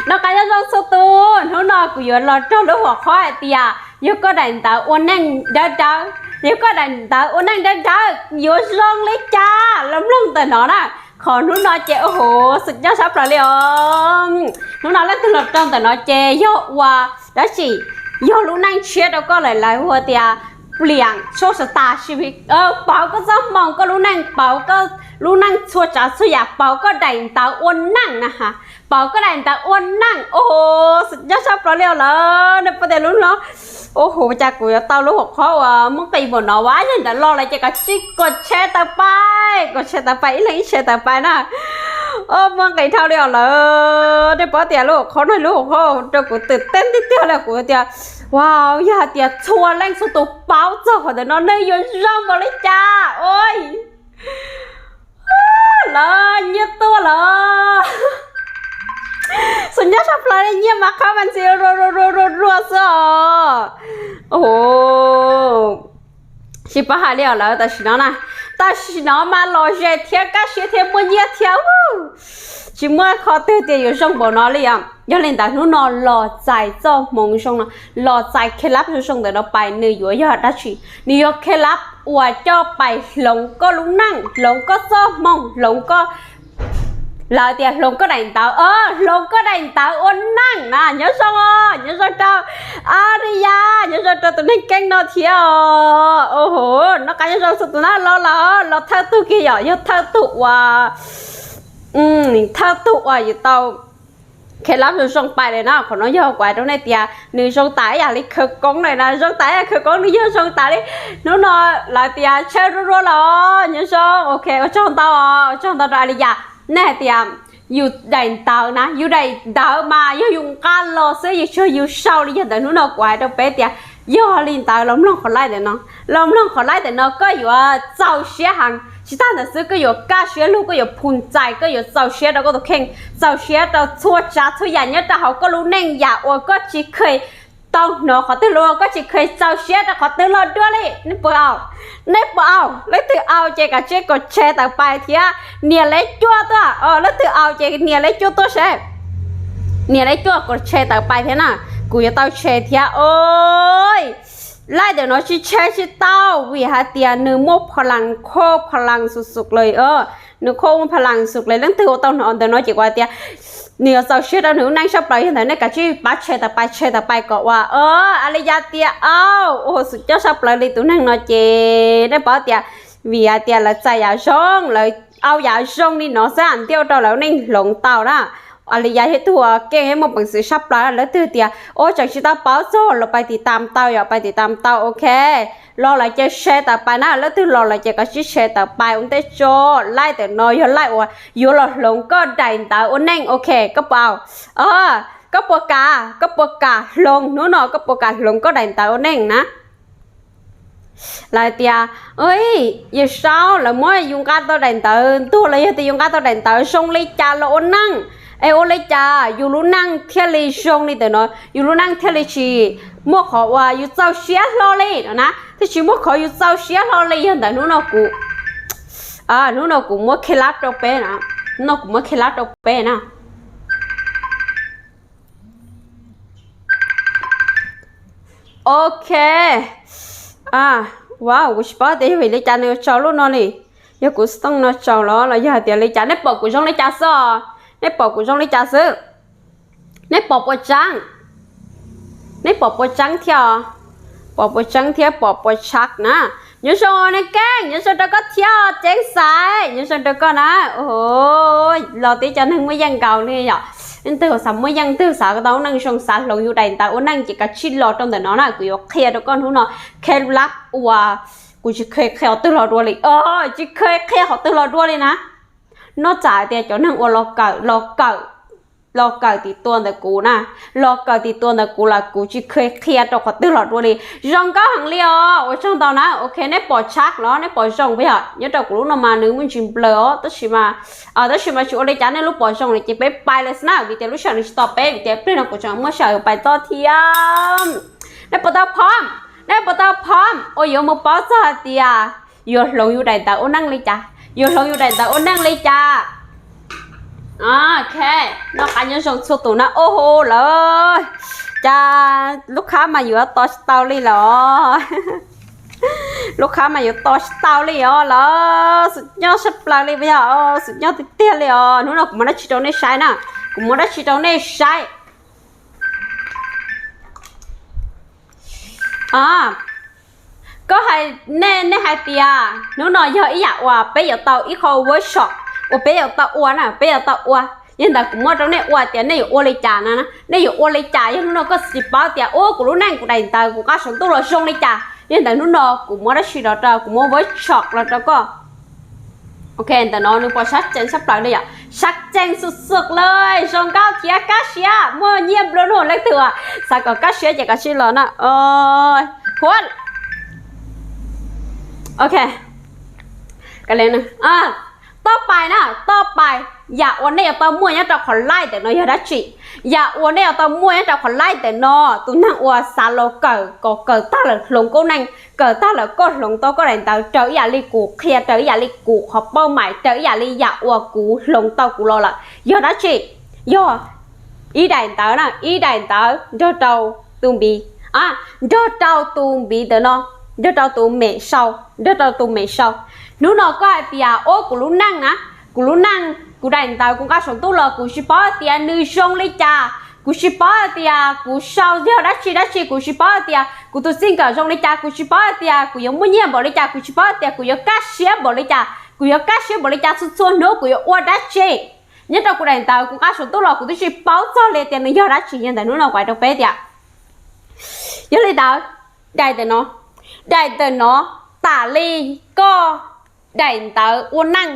Noj qab nyob zoo txhua tus, hnub no kuv yuav los raug lub hom qhob hais tias yog koj daim ntawv ua neej dawb dawb, yog koj daim ntawv ua neej dawb dawb yuav zoo li cas los mloog ntawm no na. Qhov hnub no ces ua hu xwm nyob sab plaws li os. Hnub no leej twg los raug ntawm no ces yog ua dab tsi, yog lub neej tshiab rau koj lawm, lawv hu tias pliam tshuaj sa tas si, pauv koj txoj hmoo, koj lub neej, pauv koj lub neej txhua tsav txhua yam, pauv koj daim ntawv ua neej na, pauv koj daim ntawv ua neej. Ua hu xwm nyob sab plaws li os lawm, nej paub tias lub no ua hu cas kuv yuav tau lub hom qhob uas muaj nqis npaum no, ua yog ntawd los lawm ces koj tsij kom share tawm pais, kom share tawm pais, ib leeg ib share tawm pais na. Muaj nqis dhau li os lawm, nej paub tias lub hom qhob no lub hom qhob rau kuv twm teeb tiag tiag li, kuv tias, wow, yog hais tias txhua leej txhua tus paub txog qhov ntawm no nej yuav zoo npaum li cas os. Lawm nyiaj tuaj lawm. Xwm nyob sab plaws li, nyiaj mas qhab mas ntxi rua rua rua rua xwb os. Ua hu tsis paub hais li os lawm, tam sim no na, tam sim no mas lom zem thiab kaj siab thiab muaj nyiaj thiab, tsis muaj qhov twg tias yuav zoo npaum no li os. Yog li ntawd hnub no los txais txoj hmoov zoo no, los txais khev lab zoo zoo ntawm no pais, nws yuav yog dab tsi? Nws yog khev lab uas coj pais hloov koj lub neej, hloov koj txoj hmoo, hloov koj, lawv tias hloov koj daim ntawv, hloov koj daim ntawv ua neej na. Nyob zoo, nyob zoo rau Alia, nyob zoo rau tus neeg keeb no thiab os. Ua hu noj qab nyob zoo txhua tus na, los los los thawj tug kiag yom, yog thawj tug uas, thawj tug uas yuav tau khev lab zoo zoo pais li na. Qhov no yog kuv hais rau nej tias nws zoo tas ib yam li khawv koob li na, zoo tas ib yam khawv koob, nws yog zoo tas li. Hnub no lawv tias tshawb rua rua los, nyob zoo, ok, ua tsaug ntau, ua tsaug ntau rau Alia. Nej hais tias yus daim ntawv na, yus daim ntawv mas yog yus nqa los xwb, yus tsuas yus sau li. Yog ntawd hnub no kuv hais rau peb tias yog li ntawd los mloog qhov laib ntawm no, los mloog qhov laib ntawm no koj yuav txaus siab heev. Tsis tas ntawd xwb, koj yuav kaj siab lug, koj yuav phum ntxais, koj yuav txaus siab rau koj tus kheej, txaus siab rau txhua tsav txhua yam nyob rau hauv koj lub neej, yam uas koj tsis kheev tau hnov qhov twg los, koj tsis kheev txaus siab rau qhov twg los dua li. Nej puas au? Nej puas au? Leej twg au ces kav tsij kom share tawm pais thiab nias leb cuaj tuaj. Leej twg au ces nias leb cuaj tuaj seb. Nias leb cuaj kom share tawm pais thiab na, kuv yuav tau share thiab os. Laib ntawm no tsis share tsis tau vim hais tias nws muaj pha las khoj pha las xus xus li. Nws khoj muaj pha las xus li, leej twg ua tau hnov ntawm no ces kuv hais tias nws yuav txaus siab rau nws lub neej sab plaws. Yog ntawd nej kav tsij pab share tawm pais, share tawm pais kom uas Alia tias au, ua hu xwm coj sab plaws li tus neeg no ces nej paub tias vim hais tias lawv txais yam zoo, lawv au yam zoo li no xwb thiaj ua rau lawv lub neej hloov tau na. Alia yog ib tug uas keej muaj peev xwm sab plaws, leej twg tias ua tseem tsis tau paub txog los pais tim tam tau yom, pais tim tam tau, ok. Los lawm ces share tawm pais na, leej twg los lawm ces kav tsij share tawm pais ua ntej tso. Laib ntawm no yog laib uas yuav los hloov koj daim ntawv ua neej, ok, koj puas au? Koj puas kam, koj puas kam hloov hnub no, koj puas kam hloov koj daim ntawv ua neej na? Lawv tias, Yawm Saub, lawv muab yus nqa tau daim ntawv ntuag los yog tias yus nqa tau daim ntawv zoo li cas los ua neej? Es ua li cas yus lub neej thiaj li zoo li ntawm no, yus lub neej thiaj li tsis muaj qhov uas yus txaus siab hlo li no na, thiaj tsis muaj qhov yus txaus siab hlo li? Yog ntawd hnub no kuv, hnub no kuv muab khev lab rau peb na, hnub no kuv muab khev lab rau peb na. Ok. Wow, kuv tsis paub tias yog vim li cas nws tsaus lub no li. Yog kuv xov tooj no tsaus los los yog hais tias li cas? Nej pom kuv zoo li cas xwb? Nej pom kuv zoo li cas xwb? Nej pom puas tseeb? Nej pom puas tseeb thiab? Pom puas tseeb thiab pom puas tshaj na? Nyob zoo nej keej, nyob zoo rau koj thiab Ceeb Xaiv, nyob zoo rau koj na. Los tib co neeg muaj yeej nkaus li yom. Leej twg xav muaj yeej, twg xav tau neej zoo, xav hloov yus daim ntawv ua neej ces kav tsij los rau ntawm no na, kuv yuav qhia rau koj hnub no. Khev lab uas kuv tsis kheev qhia qhov twg los dua li, tsis kheev qhia qhov twg los dua li na. Nyob tsam tias cov neeg uas los kawm, los kawm, los kawm tim tua ntawm kuv na, los kawm tim tua ntawm kuv lawm kuv tsis kheev qhia rau qhov twg los dua li. Zoo nkauj heev li os, ua tsaug ntau na. Ok, nej pom tshaj los nej pom zoo puas yog? Nyob rau kuv lub no mas nws muaj ntsis nplawm os, tab sis mas, tab sis mas tsis ua li cas, nej lub pom zoo lawm ces peb pais lawm xwb na, vim tias lub sij hawm nws tsis tos peb, vim tias pliag no kuv tseem muaj sij hawm pais txog thiab. Nej puas tau phom? Nej puas tau phom uas yuav mus paub txog hais tias yuav hloov yus daim ntawv ua neej li cas? Yuav hloov yus daim ntawv ua neej li cas? Ok, noj qab nyob zoo txhua tus na. Ua lawm, cas lub khab mas yuav tos tsis tau li los, lub khab mas yuav tos tsis tau li os lawm. Xum nyob sab plaws li, yog xum nyob tiag tiag li os. Hnub no kuv muab dab tsi rau nej saib na, kuv muab dab tsi rau nej saib. Koj hais, nej nej hais tias hnub no yog ib yam uas peb yuav tau ib qho workshop uas peb yuav tau ua na, peb yuav tau ua. Yog ntawd kuv muab rau nej ua tias nej yuav ua li cas na, nej yuav ua li cas yog hnub no koj tsis paub tias ua kuv lub neej kuv daim ntawv kuv nqa saum ntuj los zoo li cas. Yog ntawd hnub no kuv muab dab tsi los rau, kuv muab workshop los rau koj. Ok, ntawm no nws puas sab ceev sab plaws li yom? Sab ceev xwb xwb li, zoo nkauj thiab kaj siab, muaj nyiaj nplua nuj. Leej twg uas xav kom kaj siab ces koj sim los na. Huab. Ok, toj pais na, toj pais, yam uas nej yuav tau muaj nyob rau qhov live ntawm no yog dab tsi? Yam uas nej yuav tau muaj nyob rau qhov live ntawm no, tus neeg uas xav los kawm kom kawm tag lawm hloov koj neej, kawm tag lawm koj hloov tau koj daim ntawv raws ib yam li kuv qhia, raws ib yam li kuv qhov pauj mais, raws ib yam li yam uas kuv hloov tau kuv los lawm, yog dab tsi? Yog ib daim ntawv na, ib daim ntawv nrog rau tus npiv, nrog rau tus npiv ntawm no, nrog rau tus mem sau, nrog rau tus mem sau. Hnub no koj hais tias ua kuv lub neej na, kuv lub neej, kuv daim ntawv kuv nqa saum ntuj los kuv tsis paub tias nws zoo li cas, kuv tsis paub tias kuv sau yog dab tsi dab tsi, kuv tsis paub tias kuv tus txij nkawm zoo li cas, kuv tsis paub tias kuv yuav muaj nyiaj npaum li cas, kuv tsis paub tias kuv yuav kaj siab npaum li cas, kuv yuav kaj siab npaum li cas, txhua txhua hnub kuv yuav ua dab tsi. Nyob rau kuv daim ntawv kuv nqa saum ntuj los kuv twb tsis paub txog li tias nws yog dab tsi. Yog ntawm hnub no kuv hais rau peb tias yog li ntawd, daim ntawv no, daim ntawv no, tam li koj daim ntawv ua neej,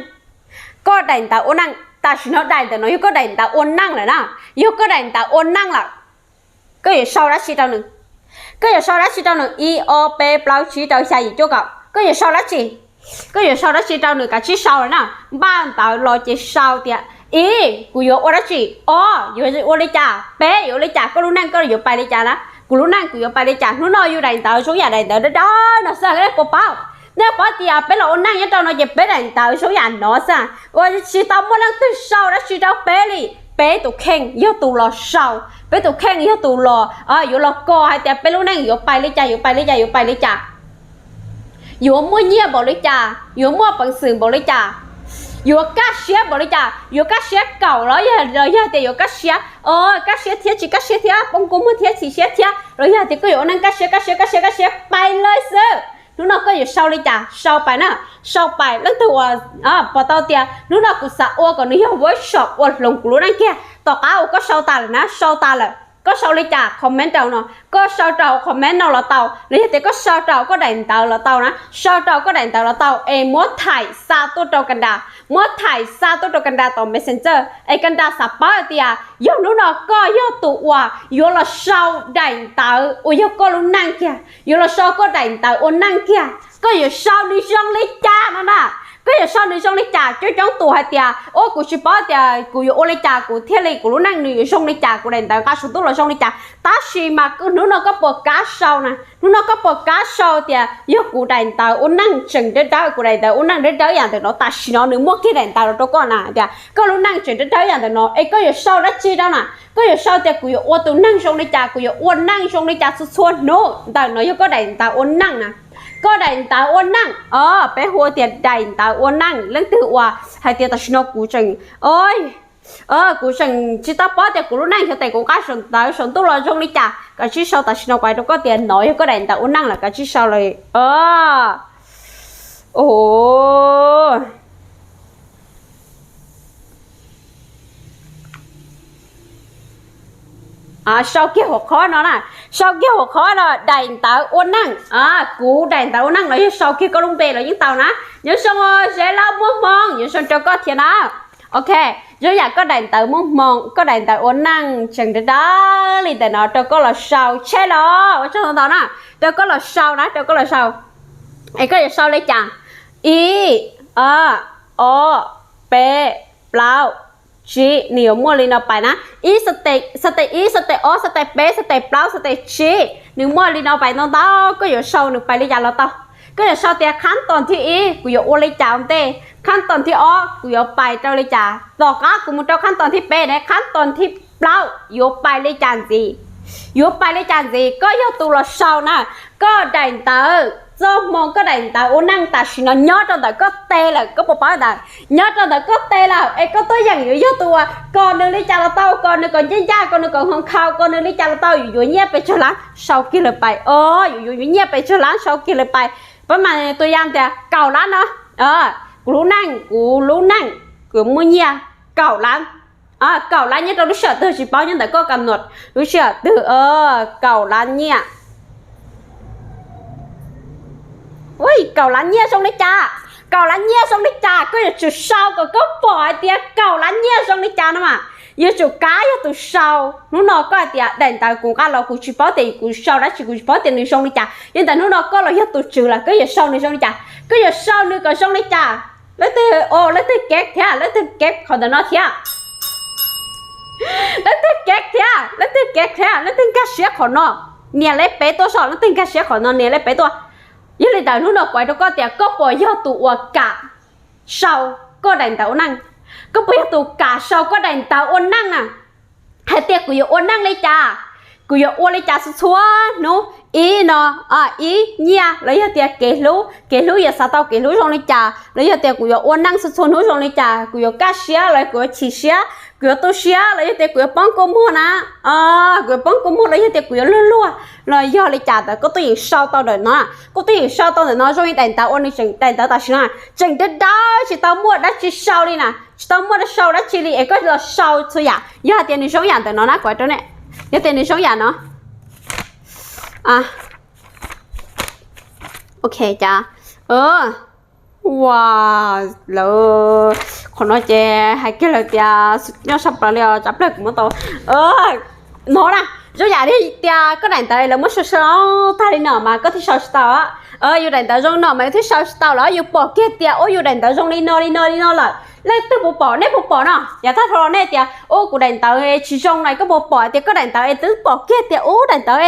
koj daim ntawv ua neej, tam sim no daim ntawv no yog koj daim ntawv ua neej lawm na, yog koj daim ntawv ua neej lawm. Koj yuav sau dab tsi rau nws? Koj yuav sau dab tsi rau nws? Ib, ob, peb, plaub, tsib, rau, xya, yim, cuaj, kaum. Koj yuav sau dab tsi? Koj yuav sau dab tsi rau nws? Kav tsij sau lawm na. Npaj ntawv los ces sau tias, ib, kuv yuav ua dab tsi? Ob, yuav ua li cas? Peb, yuav ua li cas? Koj lub neej koj yuav pais li cas na? Kuv lub neej kuv yuav pais li cas? Hnub no yus daim ntawv zoo yam daim ntawv dawb dawb no xwb, nej puas paub? Nej paub tias peb los ua neej nyob rau no ces peb daim ntawv zoo yam no xwb, uas tsis tau muaj leej twg sau dab tsi rau peb li. Peb tus kheej yog tus los sau, peb tus kheej yog tus los, yuav los kos hais tias peb lub neej yuav pais li cas, yuav pais li cas, yuav pais li cas, yuav muaj nyiaj npaum li cas, yuav muaj peev xwm npaum li cas, yuav kaj siab npaum li cas, yuav kaj siab kaum los yog, los yog tias yuav kaj siab, kaj siab thiab tsis kaj siab thiab, poob kua muag thiab txhim siab thiab, los yog tias koj yuav ua neej kaj siab, kaj siab, kaj siab, kaj siab pais lawm xwb. Hnub no koj yuav sau li cas? Sau pais na, sau pais. Leej twg uas pom tau tias hnub no kuv xav ua kom nws yog workshop ua hloov kuv lub neej kiag, tom qab uas koj sau tas lawm na, sau tas lawm, koj sau li cas? Comment rau no, koj sau rau comment no los tau, los yog tias koj sau rau koj daim ntawv los tau na, sau rau koj daim ntawv los tau es muab thaim xa tuaj rau Kanda, muab thaim xa tuaj rau Kanda tom Messenger es Kanda xav paub tias yog hnub no koj yog tus uas yuav los sau daim ntawv uas yog koj lub neej kiag, yuav los sau koj daim ntawv ua neej kiag, koj yuav sau nws zoo li cas no na. Koj yuav sau nws zoo li cas? Coob coob tus hais tias, ua kuv tsis paub tias kuv yuav ua li cas kuv thiaj li kuv lub neej nws yuav zoo li cas, kuv daim ntawv nqa saum ntuj los zoo li cas. Tab sis mas hnub no koj puas kav sau na, hnub no koj puas kav sau tias yog kuv daim ntawv ua neej tseem dawb dawb, kuv daim ntawv ua neej dawb dawb yam ntawm no, tam sim no nws muaj kiag daim ntawv rau koj na tias koj lub neej tseem dawb dawb yam ntawm no es koj yuav sau dab tsi rau na? Koj yuav sau tias kuv yuav ua tus neeg zoo li cas, kuv yuav ua neej zoo li cas txhua txhua hnub. Ntawm no yog koj daim ntawv ua neej na, koj daim ntawv ua neej. Peb hu tias daim ntawv ua neej. Leej twg uas hais tias tam sim no kuv tseem, kuv tseem tsis tau paub tias kuv lub neej xyov tes kuv nqa saum ntawv saum ntuj los zoo li cas, kav tsij sau tam sim no kuv hais rau koj tias no yog koj daim ntawv ua neej lawm, kav tsij sau lawm. Sau kiag hauv qhov no na, sau kiag hauv qhov no daim ntawv ua neej, kuv daim ntawv ua neej los yog sau kiag koj lub npe los yeej tau na. Nyob zoo Zeb Lauj Muaj Hmoo, nyob zoo rau koj thiab na. Ok, zoo yam koj daim ntawv muaj hmoo, koj daim ntawv ua neej tseem dawb dawb li ntawm no rau koj los sau tsheb los ua tsaug ntau ntau na, rau koj los sau na, rau koj los sau. Es koj yuav sau li cas? Ib, ob, peb, plaub, tsib, nws yuav muaj li no pais na. Ib, xav tes ib, xav tes ob, xav tes peb, xav tes plaub, xav tes tsib, nws muaj li no pais ntau ntau, koj yuav sau nws pais li cas los tau. Koj yuav sau tias khab toos thib ib kuv yuav ua li cas ua ntej, khab toos thib ob kuv yuav pais rau li cas, tom qab kuv mus rau khab toos thib peb ne, khab toos thib plaub yuav pais li cas ntxiv, yuav pais li cas ntxiv. Koj yog tus los sau na, koj daim ntawv, txoj hmoo koj daim ntawv ua neej tam sim no nyob rau ntawm koj tes lawm, koj puas paub ntawd? Nyob rau ntawm koj tes lawm es koj tuaj yeem yuav yog tus uas kom nws li cas los tau, kom nws kom ncaj ncaj, kom nws kom nkhaus nkhaus, kom nws li cas los tau, yuav yuav nyiaj pes tsawg lab sau kiag lawm pais, o, yuav yuav yuav nyiaj pes tsawg lab sau kiag lawm pais. Pab mas tus yam tias kaum lab no, kuv lub neej, kuv lub neej, kuv muaj nyiaj kaum lab, kaum lab nyob rau lub sij hawm twg tsis paub, nyob ntawm koj kam num lub sij hawm twg, kaum lab nyiaj. Ua, kaum lab nyiaj zoo li cas? Kaum lab nyiaj zoo li cas koj yuav tsum sau kom koj pom hais tias kaum lab nyiaj zoo li cas no mas. Yuav tsum kav yog tus sau. Hnub no koj hais tias daim ntawv kuv nqa los kuv tsis paub tias kuv sau dab tsi, kuv tsis paub tias nws zoo li cas, yog ntawm hnub no koj los yog tus tswv lawm, koj yuav sau nws zoo li cas? Koj yuav sau nws kom zoo li cas? Leej twg, o, leej twg kev thiab, leej twg kev qhov ntawm no thiab, leej twg kev thiab, leej twg kev thiab, leej twg nkag siab qhov no, nias lej peb tuaj soj, leej twg nkag siab qhov no nias lej peb tuaj. Yog li ntawd hnub no kuv hais rau koj tias koj puas yog tus uas kam sau koj daim ntawv ua neej? Koj puas yog tus kam sau koj daim ntawv ua neej na? Hais tias kuv yuav ua neej li cas, kuv yuav ua li cas txhua txhua hnub, ib no, ib nyiaj los yog tias kev hlub, kev hlub yuav xav tau kev hlub zoo li cas, los yog tias kuv yuav ua neej txhua txhua hnub zoo li cas, kuv yuav kaj siab los kuv yuav chim siab, kuv yuav tu siab los yog tias kuv yuav poob kua muag na, kuv yuav poob kua muag los yog tias kuv yuav luag luag los yog li cas ntawd koj tuaj yeem sau tau ntawm no. Koj tuaj yeem sau tau ntawm no zoo li daim ntawv uas nws tseem, daim ntawv tam sim no tseem dawb dawb tsis tau muaj dab tsi sau li na, tsis tau muaj dab sau dab tsi li es koj los sau txhua yam. Yog hais tias nws zoo yam ntawm no na kuv hais rau nej, yog tias nws zoo yam no, ok, cas, ua, lawv, qhov no ces hais kiag lawm tias nyob sab plaws li os, tsam plawg kuv muab tau. No na, zoo yam li tias koj daim ntawv lawv muab sau sau tag li no mas koj thiaj sau tsis tau. Yus daim ntawv zoo no mas yus thiaj sau tsis tau los yus pom kiag tias ua yus daim ntawv zoo li no li no li no lawm. Leej twg puas pom, nej puas pom no? Yav tag dhau los nej tias ua kuv daim ntawv tsis zoo na, koj puas pom tias koj daim ntawv es twb pom kiag tias ua daim ntawv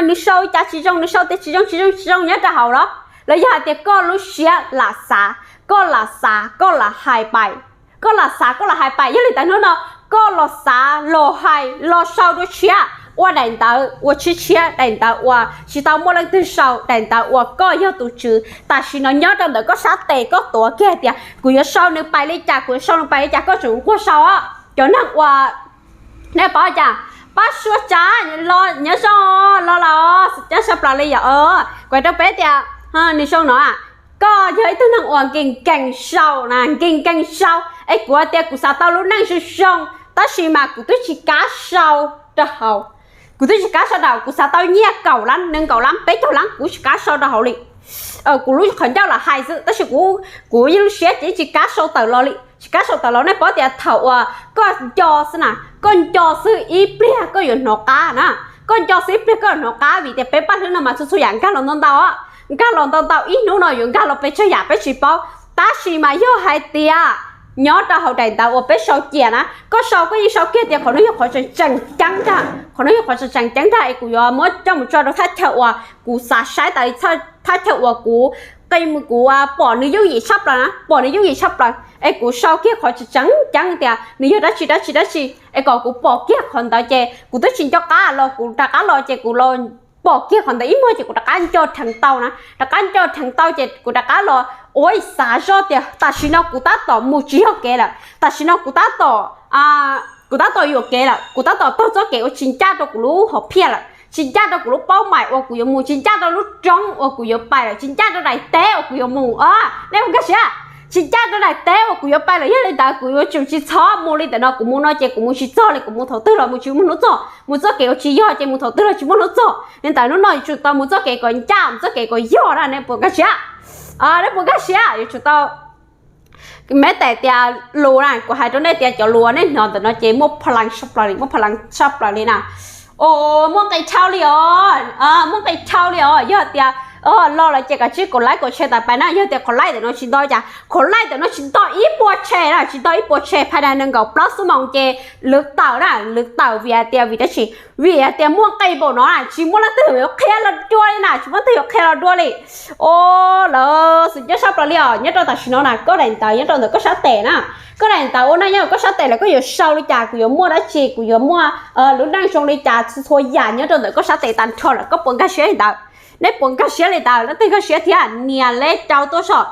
nws sau cas tsis zoo, nws sau tias tsis zoo tsis zoo tsis zoo nyob rau hauv los? Los yog hais tias koj lub siab lam xav, koj lam xav koj lam hais pais, koj lam xav koj lam hais pais, yog li ntawd hnub no koj los xav los hais los sau dua tshiab, ua daim ntawv uas tshiab tshiab, daim ntawv uas tsis tau muaj leej twg sau, daim ntawv uas koj yog tus tswv tam sim no nyob rau ntawm koj sab tes, koj tuav kiag tias kuv yuav sau nws pais li cas, kuv yuav sau nws pais li cas, koj tseem nquag sau. Cov neeg uas nej paub cas, pab suav tsav los nyob zoo, los los nyob sab plaws li yom. Kuv hais rau peb tias nws zoo no, koj yog ib tug neeg uas nkees nkees sau na, nkees nkees sau, es kuv hais tias kuv xav tau lub neej zoo zoo, tab sis mas kuv twb tsis kav sau rau hauv, kuv twb tsis kav sau rau hauv, kuv xav tau nyiaj kaum lab, nees nkaum lab, peb caug lab, kuv tsis kav sau rau hauv li. Kuv lub qhov ncauj lam hais xwb, tab sis kuv, kuv lub siab ces tsis kav sau tawm los li, tsis kav sau tawm los. Nej paub tias thaum uas koj nco xwb na, koj nco xwb ib pliag koj yuav hnov qab na, koj nco xwb ib pliag koj yuav hnov qab, vim tias peb paj hlwb no mas txhua txhua yam nkag los ntau ntau, nkag los ntau ntau, ib hnub no yuav nkag los pes tsawg yam peb tsis paub. Tab sis mas yog hais tias nyob rau hauv daim ntawv uas peb sau cia na, koj sau koj yeej sau kiag tias qhov no yog qhov tseem tseem ceeb ntag, qhov no yog qhov tseem tseem ceeb ntag, es kuv yuav muab coj mus tso rau thaj chaw uas kuv xav saib tas li, thaj chaw uas kuv qi, kuv pom nws yooj yim tshaj plaws na, pom nws yooj yim tshaj plaws, es kuv sau kiag qhov tseem tseem ceeb tias nws yog dab tsi dab tsi dab tsi, es kom kuv pom kiag qhov ntawd ces kuv twb tsis nco qab los kuv rov qab los ces kuv los pom kiag qhov ntawd ib muag ces kuv rov qab nco dheev tau na, rov qab nco dheev tau ces kuv rov qab los ua ib xav zoj tias tam sim no kuv tab tom mus tsis yog kev lawm, tam sim no kuv tab tom, kuv tab tom yuam kev lawm, kuv tab tom taug txoj kev uas tsis ncaj rau kuv lub hom phiaj lawm, tsis ncaj rau kuv lub paub mais uas kuv yuav mus, tsis ncaj rau lub roob uas kuv yuav pais lawm, tsis ncaj rau daim teb uas kuv yuav mus. Nej puas nkag siab? Tsis ncaj rau daim teb uas kuv yuav pais lawm, yog li ntawd kuv yuav tsum tsis txhob mus li ntawm no, kuv mus no ces kuv mus tsis txog li, kuv mus thaum twg los mus tsis muaj hnub txog, mus txoj kev uas tsis yog ces mus thaum twg los tsis muaj hnub txog. Li ntawd hnub no yuav tsum tau mus txoj kev kom ncaj, mus txoj kev kom yog na, nej puas nkag siab? Nej puas nkag siab? Yuav tsum tau, meb tes tias lus na, kuv hais rau nej tias cov lus nej hnov ntawm no ces muaj pha lees saj plaws li, muaj pha lees saj plaws li na. O, muaj nqis dhau li os, muaj nqis dhau li os. Yog tias Los lawm ces kav tsij kaum like kaum share tas pais na. Yog tias qhov like ntawm no tsis nto cas, qhov like ntawm no tsis nto ib puas share na, tsis nto ib puas share phaj dai nees nkaum plaub xuab moos ces lwv tawm na, lwv tawm vim hais tias vim dab tsi? Vim hais tias muaj qis npaum no na, tsis muaj leej twg yuav qhia los dua li na, tsis muaj leej twg yuav qhia los dua li. Os, lawv xwm cob sab plaws li os. Nyob rau tam sim no na, koj daim ntawv nyob rau ntawm koj sab tes na, koj daim ntawv ua neej nyob rau koj sab tes lawm, koj yuav sau li cas, kuv yuav muaj dab tsi, kuv yuav muaj lub neej zoo li cas, txhua txhua yam nyob rau ntawm koj sab tes tag nrho lawm, koj puas nkag siab li ntawd? Neb puas nkag siab li ntawd? Leej twg nkag siab thiab nias leb rau tuaj soj.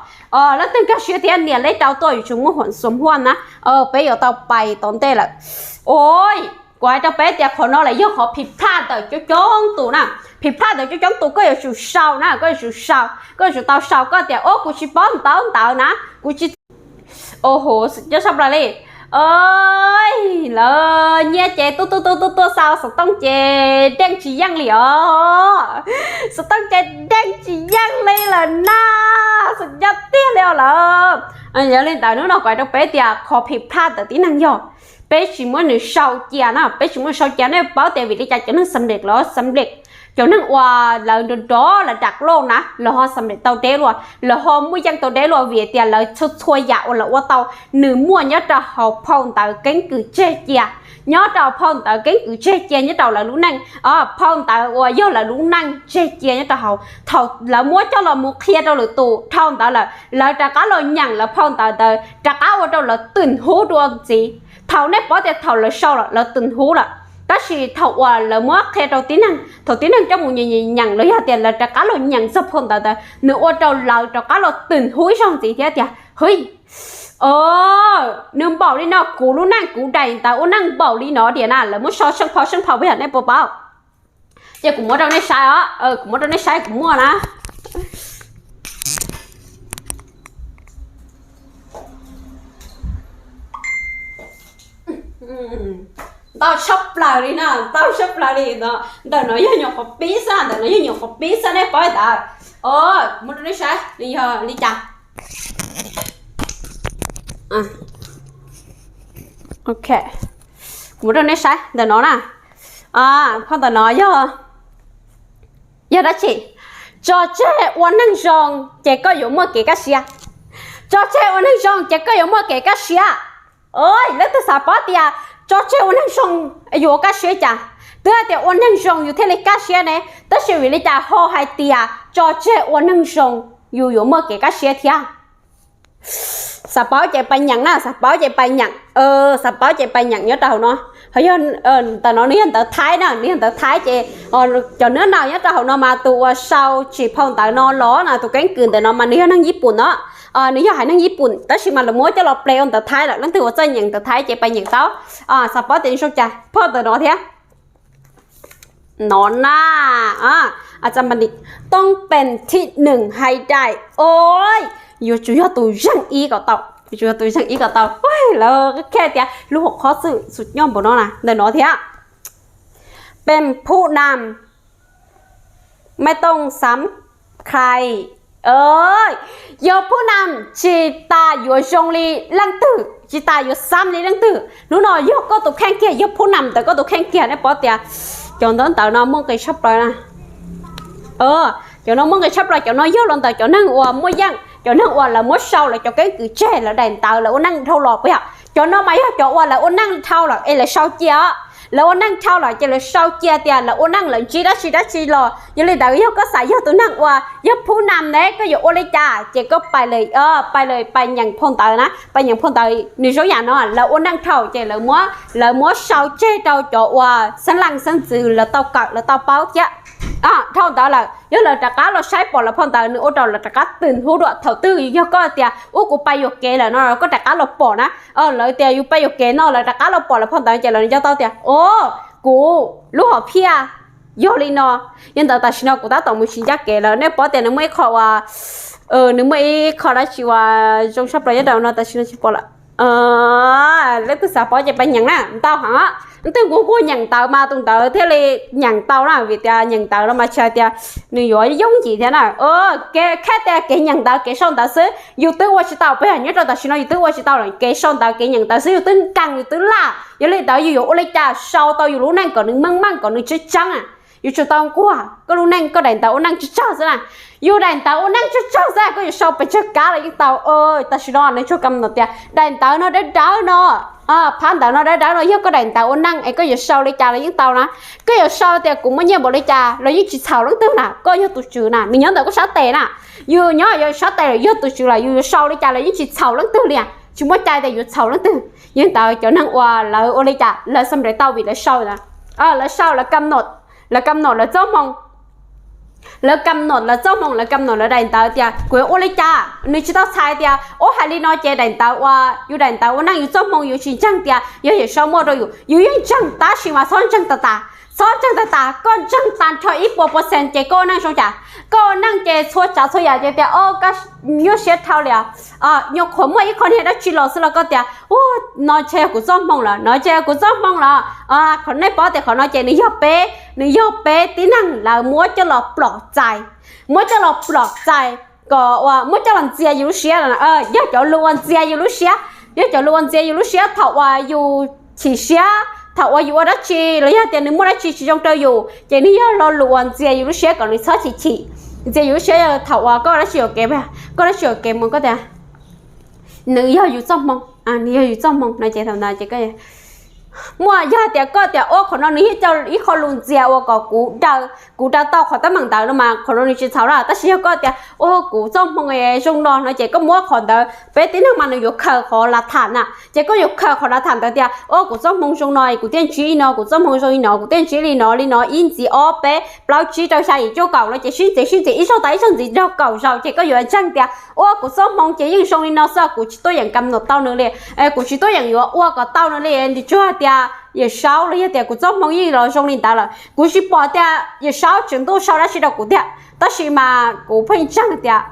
Leej twg nkag siab thiab nias leb rau tuaj, yuav tsum muaj huam xom huaj na. Peb yuav tau pais tom ntej lawm. Os, kuv hais rau peb tias qhov no lawm yog qhov phim phaj ntawm coob coob tus na. Phim phaj ntawm coob coob tus koj yuav tsum sau na, koj yuav tsum sau, koj yuav tsum tau sau. Koj tias, Os, kuv tsis paub ntawv ntawd na, kuv tsis Os, xwm cob sab plaws li. Lawv nyiaj ces tuaj tuaj tuaj tuaj tuaj xa, xov tooj ces deej tsis yeej li os. Xov tooj ces deej tsis yeej li lawm na. Xwm cob tiag li os lawm. Yog li ntawd hnub no kuv hais rau peb tias qhov phim phaj ntawm tib neeg yog peb tsis muab nws sau cia na, peb tsis muab nws sau cia. Nej paub tias vim li cas cov neeg xam lem los xam lem, cov neeg uas lawv nrov nrov lawv ram lauj na, lawv ho xam lem tau deb luaj, lawv ho muaj yeej tau deb luaj? Vim tias lawv txhua txhua yam uas lawv ua tau, nws muaj nyob rau hauv phau ntawv keeb kwm tseg cia, nyob rau phau ntawv keeb kwm tseg cia nyob rau lawv lub neej. Phau ntawv uas yog lawv lub neej tseg cia nyob rau hauv, thaum lawv muab coj los mus qhia rau lwm tus dhau ntawd lawm, lawv rov qab los nyeem lawv phau ntawv ntawd rov qab ua rau lawv twm hub dua ntxiv. Thaum nej paub tias thaum lawv sau lawm lawv twm hub lawm, tab sis thaum uas lawv muab qhia rau tib neeg, thaum tib neeg coj mus nyeem los yog tias lawv rov qab los nyeem txog phau ntawv ntawd, nws ua rau lawv rov qab los twm hub ib zaug ntxiv thiab tias, Hwj, nws npaum li no, kuv lub neej kuv daim ntawv ua neej npaum li no tiag na. Lawv muab sau seej phau seej phau peb yam nej puas paub. Ces kuv muab rau nej saib os, kuv muab rau nej saib, kuv muaj na. Ntau tshaj plaws li na, ntau tshaj plaws li no. Ntawm no yog nyuam qhuav pib xwb, ntawm no yog nyuam qhuav pib xwb nej paub ntawd. Os, kuv muab rau nej saib nws yog li cas. Ok, kuv muab rau nej saib ntawm no na. Phau ntawm no yog, yog dab tsi? Tso tseg ua neeg zoo ces koj yuav muaj kev kaj siab. Tso tseg ua neeg zoo ces koj yuav muaj kev kaj siab. Leej twg xav paub tias tso tseg ua neeg zoo yuav ua kaj siab cas? Twb hais tias ua neeg zoo yus thiaj li kaj siab ne, tab sis vim li cas ho hais tias tso tseg ua neeg zoo yus yuav muaj kev kaj siab thiab? Xav paub ces pais nyeem na, xav paub ces pais nyeem, xav paub ces pais nyeem nyob rau hauv no. Ho yog ntawm no nws yog ntawv Thaib na, nws yog ntawv Thaib ces cov nab naws nyob rau hauv no mas tus uas sau tsim phau ntawv no los na, tus keeb kwm ntawm no mas nws yog neeg Yij Pum no. Nws yog haiv neeg Yij Pum tab sis mas lawv muab coj los ple ua ntawv Thaib lawm. Leej twg uas txawj nyeem ntawv Thaib ces pais nyeem tau. Xav paub tias zoo cas phau ntawv no thiab. No na, ต้องเป็นที่หนึ่งให้ได้. Os, yuav tsum yog tus zeej ib kom tau, yuav tsum yog tus zeej ib kom tau. Lawv qhia tias lub hauv qhov xwm txheej nyob npaum no na, ntawm no thiab. เป็นผู้นำ ไม่ต้องสำคัญ. Yog phub nam tsis tas yuav zoo li leej twg, tsis tas yuav xam li leej twg. Hnub no yog koj tus kheej kiag, yog phub nam ntawm koj tus kheej kiag, nej paub tias cov ntawv ntawv no muaj nqis tshaj plaws na. Cov no muaj nqis tshaj plaws, cov no yog los ntawm cov neeg uas muaj yeej, cov neeg uas lawv muab sau lawv cov keeb kwm tseg, lawv daim ntawv lawv ua neej dhau los puas yog? Cov no mas yog cov uas lawv ua neej dhau lawm es lawv sau cia os. Lawv ua neej dhau lawm ces lawv sau cia tias lawv ua neej lawv ntsib dab tsi dab tsi los. Yog li ntawd yog koj xav yog tus neeg uas yog phub nam ne, koj yuav ua li cas ces koj pais lawm, pais lawm pais nyeem phau ntawv na, pais nyeem phau ntawv nws zoo yam no, lawv ua neej dhau ces lawv muab, lawv muab sau tseg rau cov uas xeeb leej xeeb ntxwv lawv tau kawm lawv tau paub thiab. Dhau ntawd lawm yog lawv rov qab los saib pom lawv phau ntawv nws ua rau lawv rov qab twm hub dua. Thaum twg yog koj tias ub kuv pais yuam kev lawm no koj rov qab los pom na. Lawv tias yus pais yuam kev no lawv rov qab los pom lawv phau ntawv ces lawv nco tau tias o, kuv lub hom phiaj yog li no. Yog ntawd tam sim no kuv tab tom mus tsis ncaj kev lawm, nej paub tias nws muaj ib qho uas, nws muaj ib qho dab tsi uas zoo tshaj plaws nyob rau no tam sim no tsis pom lawm. Leej twg xav paub ces pais nyeem na, ntau heev. Leej twg nquag nquag nyeem ntawv mas tus ntawd thiaj li nyeem tau na, vim tias nyeem ntawv no mas tsis hais tias nws yuav yooj yim thiab na. Kev, khab tias kev nyeem ntawv kev sau ntawv xwb yus twb ua tsis tau, puas yog? Nyob rau tam sim no yus twb ua tsis tau lawm, kev sau ntawv kev nyeem ntawv xwb yus twb nkeeg yus twb laj. Yog li ntawd yus yuav ua li cas sau tau yus lub neej kom nws meej meej kom nws tseeb tseeb a? Yuav tsum tau nquag koj lub neej, koj daim ntawv ua neej tsawg tsawg xwb na. Yus daim ntawv ua neej tsawg tsawg xwb, koj yuav sau pes tsawg kav los yeej tau. Tam sim no nws tsuas kam nom tias daim ntawv no dawb dawb no, phab ntawv no dawb dawb no yog koj daim ntawv ua neej es koj yuav sau li cas los yeej tau na. Koj yuav sau tias kuv muaj nyiaj npaum li cas los yeej tsis txhaum leej twg na, koj yog tus tswv na, nws nyob ntawm koj sab tes na. Yus nyob yus sab tes los yog tus tswv los yus yuav sau li cas los yeej tsis txhaum leej twg li, tsis muaj cai tias yuav txhaum leej twg. Yog li ntawd cov neeg uas lawv ua li cas lawv xam nres tau vim lawv sau na. Lawv sau, lawv kam nom, lawv kam nom lawv txoj hmoo, lawv kam nom lawv txoj hmoo, lawv kam nom lawv daim ntawv tias kuv yuav ua li cas. Nws tsis tau txhais tias ua hais li no ces daim ntawv uas yus daim ntawv ua neej yus txoj hmoo yus tsis ntseeg tias yog Yawm Saub muaj rau yus, yus yeej ntseeg tab sis mas txhob ntseeg tas tas, txhob ntseeg tas tas. Koj ntseeg tag nrho ib puas percent ces koj ua neej zoo cas? Koj ua neej ces txhua tsav txhua yam ces tias nyuaj siab dhau li, nyuam qhuav muaj ib qho niag dab tsi los xwb los koj tias ua no ntshe yog kuv txoj hmoo lawm, no ntshe yog kuv txoj hmoo lawm. Qhov nej paub tias qhov no ces nws yog peb, nws yog peb tib neeg lawv muab coj los plom txais, muab coj los plom txais kom ua muab coj los ntxias yus lub siab, yog cov lus uas ntxias yus lub siab, yog cov lus uas ntxias yus lub siab thaum uas yus chim siab, thaum uas yus ua dab tsi los yog tias nws muaj dab tsi tsis zoo rau yus ces nws yog lo lus uas ntxias yus lub siab kom nws txhob chim chim. Ntxias yus lub siab yog thaum uas koj ua dab tsi yuam kev, koj ua dab tsi yuam kev mus koj tias nws yog yus txoj hmoo, nws yog yus txoj hmoo no ces thaum ntawd ces muaj, yog tias koj tias ua qhov no nws yeej coj ib qho lus ntxias uas kom kuv daws, kuv daws tau qhov teeb meem ntawd no mas qhov no nws tsis txhaum na. Tab sis yog koj tias ua kuv txoj hmoo zoo no no ces koj muab qhov ntawd, peb tib neeg mas nws yuav khaws qhov lav tham na, ces koj yuav khaws qhov lav tham ntawd tias ua kuv txoj hmoo zoo no kuv thiaj ntsib li no, kuv txoj hmoo zoo li no kuv thiaj ntsib li no, li no ib ntxiv ob peb plaub tsib rau xya yim cuaj kaum no ces sib ntxiv sib ntxiv ib zaug tas ib zaug ntxiv rau kaum zaus ces koj yuav ntseeg tias ua kuv txoj hmoo ces yeej zoo li no xwb, kuv tsis tuaj yeem kam nom tau nws li, kuv tsis tuaj yeem yuav ua kom tau nws li. Nws tsuas hais tias Yawm Saub los yog tias kuv txoj hmoo yeej los zoo li ntawd lawm, kuv tsis pom tias Yawm Saub tseem tuaj sau dab tsi rau kuv tiag, tab sis mas kuv pheej ntseeg tias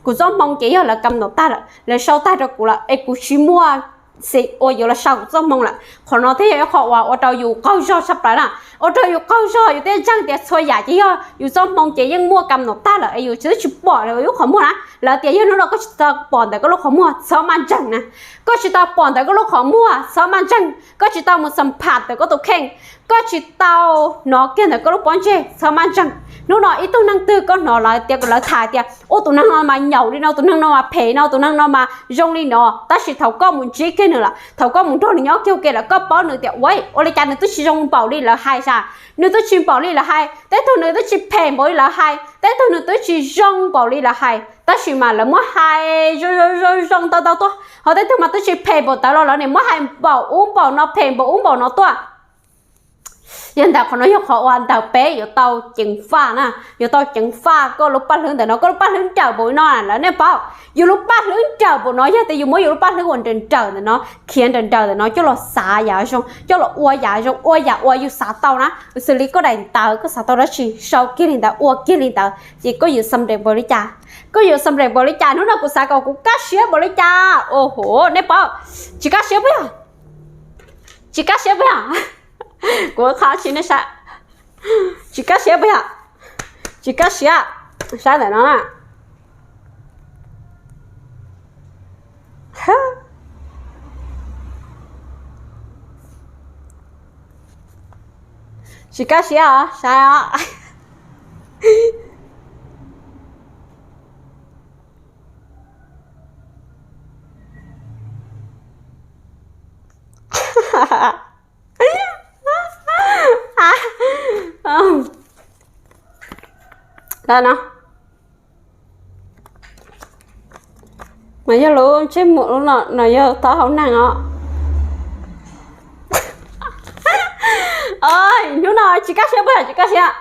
kuv txoj hmoo ces yog lawv kam nom tag lawm, lawv sau tag rau kuv lawm es kuv tsis muaj xim uas yuav los sau kuv txoj hmoo lawm. Qhov no thiaj yog ib qho uas ua rau yus qaug zog tshaj plaws na, ua rau yus qaug zog yus thiaj ntseeg tias txhua yam ces yog yus txoj hmoo ces yeej muaj kam nom tag lawm es yus twb tsis pom lawv lub qhov muag na. Lawv tias yog hnub no koj tsis tau pom ntawm koj lub qhov muag txhob maj ntseeg na, koj tsis tau pom ntawm koj lub qhov muag txhob maj ntseeg, koj tsis tau mus xam pham ntawm koj tus kheej, koj tsis tau hnov kiag ntawm koj lub pob ntseg txhob maj ntseeg. Hnub no ib tug neeg twg koj hnov lawv tias lawv tham tias ua tus neeg no mas nyaum li no, tus neeg no mas phem no, tus neeg no mas zoo li no, tab sis thaum koj mus ntsib kiag nws lawm, thaum koj mus nrog nws nyob kiag ua ke lawm koj paub nws tias ua, ua li cas nws twb tsis zoo npaum li lawv hais sas, nws twb tsis npaum li lawv hais, tej tug nws twb tsis phem npaum li lawv hais, tej tug nws twb tsis zoo npaum li lawv hais, tab sis mas lawv muab hais zoo zoo zoo ntau ntau tuaj, ho tej tug mas twb tsis phem npaum ntawd los lawv nim muab hais npaum ub npaum no, phem npaum ub npaum no tuaj. Yog ntawd qhov no yog qhov uas ntawm peb yuav tau ceev faj na, yuav tau ceev faj koj lub paj hlwb ntawm no, koj lub paj hlwb nrawm npaum no lawm nej paub. Yus lub paj hlwb nrawm npaum no yog tias yus muab yus lub paj hlwb uas nrawm nrawm ntawm no, khiav nrawm nrawm ntawm no coj los xav yam zoo, coj los ua yam zoo, ua yam uas yus xav tau na, xws li koj daim ntawv koj xav tau dab tsi sau kiag li ntawd ua kiag li ntawd ces koj yuav xam nres npaum li cas, koj yuav xam nres npaum li cas. Hnub no kuv xav kom kuv kaj siab npaum li cas, o ho nej paub, tsis kaj siab puas yog? Tsis kaj siab puas yog? Kuv qhov tsis nej saib, tsis kaj siab puas yog? Tsis kaj siab, saib ntawm no na. Tsis kaj siab os, saib os. Mas yog lub ntsej muag no yog taub hau neeg os. Hnub no tsis kaj siab puas yog? Tsis kaj siab.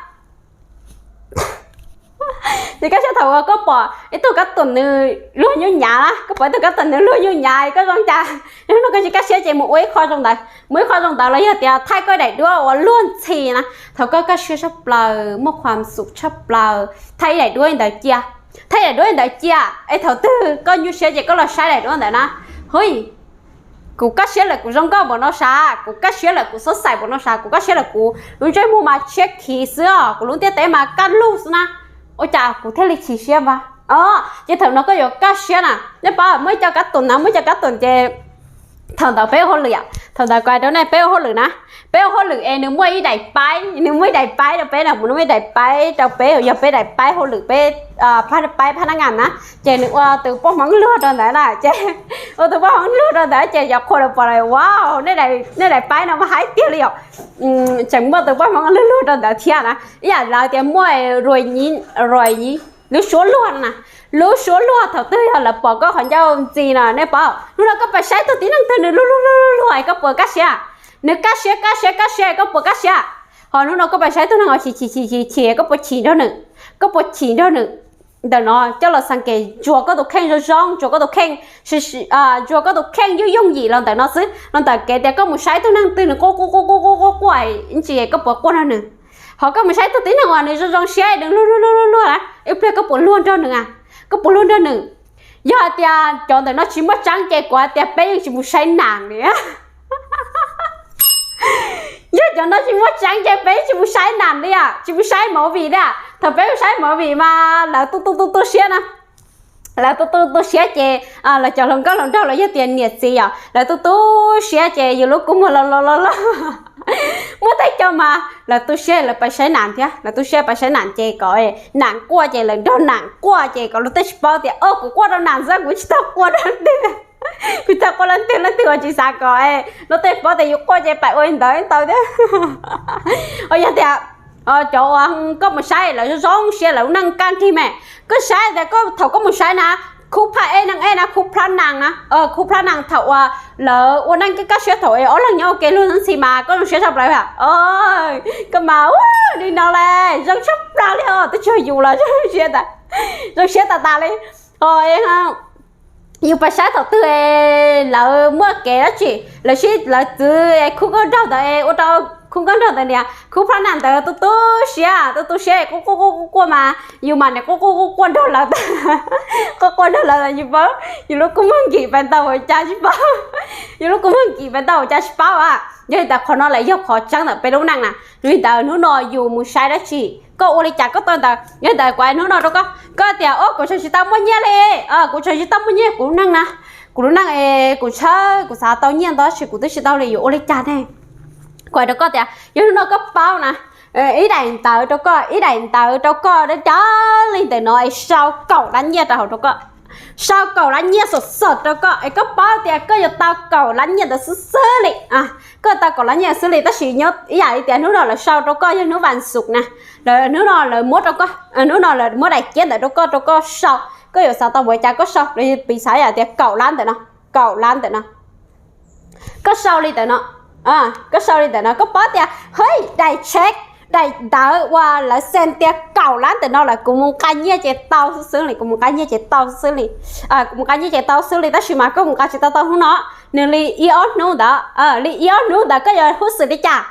Tsis kaj siab thaum uas koj pom ib tug kab toom nws luag nyuj nyav na, koj pom ib tug kab toom nws luag nyuj nyav koj zoo cas? Hnub no koj tsis kaj siab ces mus ua ib qho zoo ntawd, mus ib qho zoo ntawd los yog tias thaij koj daim duab uas luag ntxhi na. Thaum koj kaj siab tshaj plaws, muaj khuam xum tshaj plaws, thaij ib daim duab li ntawd cia, thaij daim duab li ntawd cia, es thaum twg koj nyuaj siab ces koj los saib daim duab ntawd na. Hui, kuv kaj siab lawm, kuv zoo nkauj npaum no sav, kuv kaj siab lawm, kuv xob xaim npaum no sav, kuv kaj siab lawm, kuv lub ntsej muag mas tshiab khiv xwb os, kuv lub ntiaj teb mas kaj lug xwb na. Ua cas kuv thiaj li chim siab mas? Ces thaum no koj yuav kaj siab na, nej paub muaj ib co kab toom na, muaj ib co kab toom ces thaum ntawd peb ua hauj lwm, Thaum ntawd kuv hais rau nej, peb ua hauj lwm na, peb ua hauj lwm es nws muaj ib daim paib, nws muaj ib daim paib rau peb na, nws muaj ib daim paib rau peb, yog peb daim paib hauj lwm, peb paib phab nab ngas na, ces nws ua tus poj hmoov luag rau ntawd na, ces ua tus poj hmoov luag rau ntawd ces cov qhua los pom lawm, wow, nej daim paib no mas haib tiag li os. Tseem muaj tus poj hmoov luag luag rau ntawd thiab na, ib yam lawv tias muaj rua, lub suab luag no na, lub suab luag thaum twg yog lawv pom koj qhov ncauj ntxi no nej paub, hnub no koj pais saib tug tib neeg twg nws luag luag luag luag es koj puas kaj siab? Nws kaj siab kaj siab kaj siab, koj puas kaj siab? Ho hnub no koj pais saib tug neeg uas chim chim chim chim chim, koj puas chim nrog nws? Koj puas chim nrog nws? Ntawm no coj los xav kev ntsuas koj tus kheej zoo zoo, ntsuas koj tus kheej, ntsuas koj tus kheej yooj yooj yim los ntawm no xwb, los ntawm kev tias koj mus saib tug neeg twg nws quaj quaj quaj quaj quaj quaj quaj, ib ntsis koj puas quaj nrog nws? Ho koj mus saib tug tib neeg uas nws zoo zoo siab, nws luag luag luag luag luag na, ib pliag koj puas luag nrog nws a? Koj puas luag nrog nws? Yog hais tias cov ntawm no tsis muaj tseeb ces kuv hais tias peb yeej tsis mus saib nam li. Yog cov no tsis muaj tseeb ces peb yeej tsis mus saib nam li, tsis mus saib movie li. Thaum peb mus saib movie mas lawv tu tu tu tu siab na, lawv tu tu tu siab ces lawv cov hluas nkauj hluas nraug los yog tias niam txiv yom, lawv tu tu siab ces yus lub kua muag los los los los. Muaj tej co mas lawv tu siab lawv pais saib nam thiab, lawv tu siab pais saib nam ces kom nam quaj ces lawv nrog nam quaj ces kom luag tej tsis paub tias o kuv quaj rau nam xwb, kuv tsis tau quaj rau leej twg, kuv tsis tau quaj leej twg, leej twg uas tsis xav kom luag tej paub tias yus quaj ces pais ua li ntawd tau thiab. Yog tias cov uas koj mus saib lawv zoo zoo siab lawv lub neej kaj nrig mas, koj saib tias thaum koj mus saib na, khub phab ej neeg ej na, khub plab nas na, khub plab nas thaum uas lawv ua neej kaj kaj siab thaum es ob leeg nyob ua ke luag ntxhi mas koj zoo siab tshaj plaws. Koj mas li no li zoo tshaj plaws li os, twb tsis yog yus los zoo siab, zoo siab tas tas li. Yus pais saib thaum twg lawv muaj kev dab tsi, lawv sib lawv txwv khub nkauj nraug ntawd ua rau khub nkauj nraug ntawd niam khub plab nas ntawd tu tu siab tu tu siab quaj quaj quaj quaj mas yus mas niam quaj quaj quaj quaj nrog lawv, quaj quaj nrog lawv yus paub, yus lub kua muag nkim pais ntau ua cas tsis paub, yus lub kua muag nkim pais ntau ua cas tsis paub a. Yog li ntawd qhov no lawm yog qhov tseeb ntawm peb lub neej na. Yog li ntawd hnub no yus mus saib dab tsi koj ua li cas koj tau ntawd. Yog li ntawd kuv hais hnub no rau koj, koj tias o kuv tseem tsis tau muaj nyiaj li, kuv tseem tsis tau muaj nyiaj kuv lub neej na, kuv lub neej es kuv tshawb kuv xav tau nyiaj ntau tab sis kuv twb tsis tau li, yuav ua li cas ne? Kuv hais rau koj tias yog hnub no koj paub na, ib daim ntawv rau koj, ib daim ntawv rau koj dab cov li ntawm no es sau kaum lab nyiaj rau hauv rau koj, sau kaum lab nyiaj xom xom rau koj es koj paub tias koj yuav tau kaum lab nyiaj ntawd xwb xwb li. Koj tau kaum lab nyiaj xwb li tab sis nyob ib yam li tias hnub no lawv sau rau koj yog hnub vas xuv na, hnub no lawv muab rau koj, hnub no lawv muab daim kiab ntawd rau koj, rau koj sau, koj yuav xav tau npaum cas koj sau, piv xav yam tias kaum lab ntawm no, kaum lab ntawm no, koj sau li ntawm no, koj sau li ntawm no koj paub tias hwj daim check, daim ntawv uas lawv xeem tias kaum lab ntawm no lawm kuv mus nqa nyiaj ces tau xwb xwb li, kuv mus nqa nyiaj ces tau xwb xwb li, kuv mus nqa nyiaj ces tau xwb li tab sis mas koj mus nqa tsis tau tau hnub no, nws li ib ob hnub ntawd, li ib ob hnub ntawd koj yuav huj xwm li cas?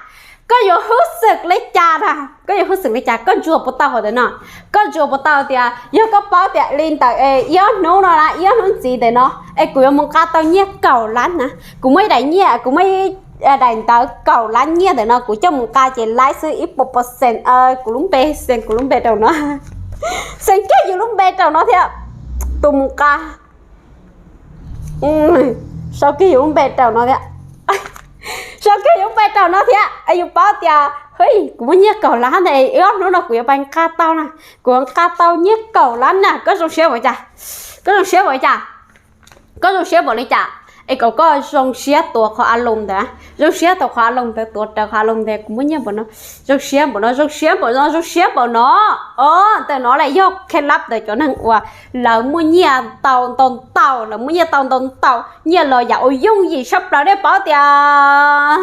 Koj yuav huj xwm li cas na? Koj yuav huj xwm li cas? Koj ntsuas puas tau hauv ntawm no? Koj ntsuas puas tau tias yog koj paub tias li ntawm ib ob hnub no na, ib ob hnub ntxiv ntawm no es kuv yuav mus nqa tau nyiaj kaum lab na, kuv muaj ib daim nyiaj, kuv muaj ib daim ntawv kaum lab nyiaj ntawm no kuv coj mus nqa ces laib xwb ib puas percent kuv lub npe, xeem kuv lub npe rau no, xeem kiag yus lub npe rau no thiab, tus mus nqa, sau kiag yus lub npe rau no thiab, sau kiag yus lub npe rau no thiab, yus paub tias hwj kuv muaj nyiaj kaum lab ntawd ib ob hnub no kuv yuav pais nqa tau na, kuv yuav nqa tau nyiaj kaum lab na, koj zoo siab npaum cas? Koj zoo siab npaum cas? Koj zoo siab npaum li cas? Es kom koj zoo siab tuav qhov a loos ntawd, zoo siab tuav qhov a loos ntawd, tuav rawv qhov a loos ntawd kuv muaj nyiaj npaum no, zoo siab npaum no, zoo siab npaum no, zoo siab npaum no. Os, ntawm no lawm yog kev lab ntawm cov neeg uas lawv muaj nyiaj tau ntau ntau, lawv muaj nyiaj tau ntau ntau, nyiaj los yam uas yooj yim tshaj plaws. Nej paub tias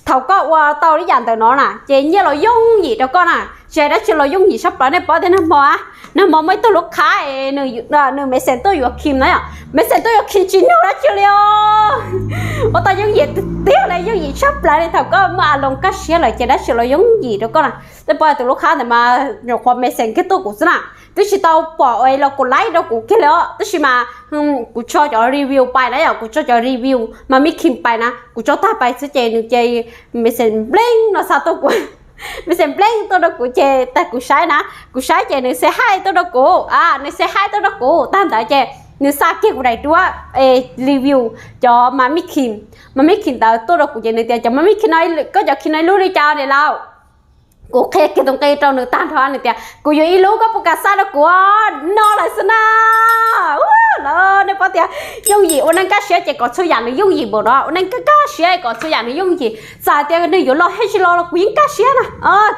thaum koj ua tau li yam ntawm no na ces nyiaj los yooj yim rau koj na, tsis hais dab tsi los yooj yim tshaj plaws. Nej paub tias nag hmo, nag hmo muaj ib tug lub khab es nws, nws message tuaj yuav Kim na yom, message tuaj yuav Kim tsis nug dab tsi li os, ua tau yooj yim tiag tiag li, yooj yim tshaj plaws li. Thaum koj muaj a loos kaj siab lawm ces dab tsi los yooj yim rau koj na. Tej pom tus lub khab ntawd mas nyuam qhuav message kiag tuaj kuv xwb na, twb tsis tau pom los kuv laib rau kuv kiag li os, tab sis mas kuv tso cov review pais na yom, kuv tso cov review mas mi Kim pais na, kuv tso tag pais xwb ces nws ces message npleeb no xa tuaj kuv, message npleeb tuaj rau kuv ces tag kuv saib na, kuv saib ces nws say hi tuaj rau kuv, nws say hi tuaj rau kuv tag ntawd ces Nws xa kiag kuv daim duab review cov ma mi khi, ma mi khi ntawd tuaj rau kuv ces nws tias cov ma mi khi no, koj cov khi no ib lub li cas ne lauj? Kuv qhia kiag tus nqi rau nws tag nrho nws tias kuv yuav ib lub, koj puas kam xa rau kuv? No lawm xwb na. Los nej paub tias yooj yim, ua neej kaj siab ces kom txhua yam nws yooj yim npaum no, ua neej kaj siab kom txhua yam nws yooj yim. Txawm tias nws yuav los thiab tsis los los kuv yeej kaj siab na,